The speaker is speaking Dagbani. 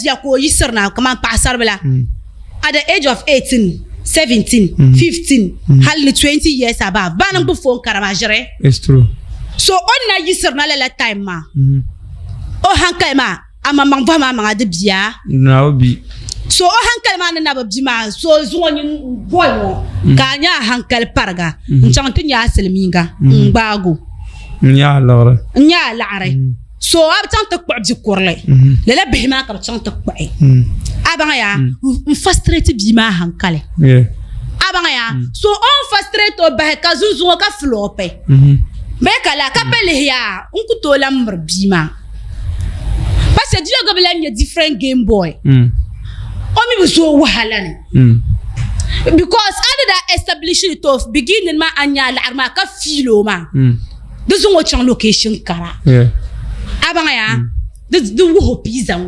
bia ka o yiɣisiri na kamani paɣasaribila at the age of 18, 17, 15 hali ni 20 years above baa ni gbubi phone kara maa ʒiri. It's true. So o ni na yiɣisiri na lala time maa o hankali maa a maŋmaŋ bɔhim a maŋa di bia. Na o bi. So o hankali maa ni na bi bi maa so zuŋɔ nyin bɔi ŋɔ ka a nya a hankali pariga n chaŋ ti nya a silimiinga n gbaago. N nya a liɣiri. N nya a laɣiri. So a bi chaŋ ti kpuɣi bi kurili lala bihi maa ka bi chaŋ ti kpuɣi a baŋ ya n frustrate bia maa hankali a baŋ ya so o ni frustrate o bahi ka zunzuŋɔ ka flɔpi bee ka la ka pa lihi ya n ku tooi lahi miri bia maa Pastor Diego bi lahi nyɛ different game boy o mi bi zooi wahala ni because a ni daa establish ni to beginning maa a ni nya a laɣiri maa ka feel o maa di zaŋ o chaŋ location kara a baŋ ya di wuhi o pizza ŋɔ.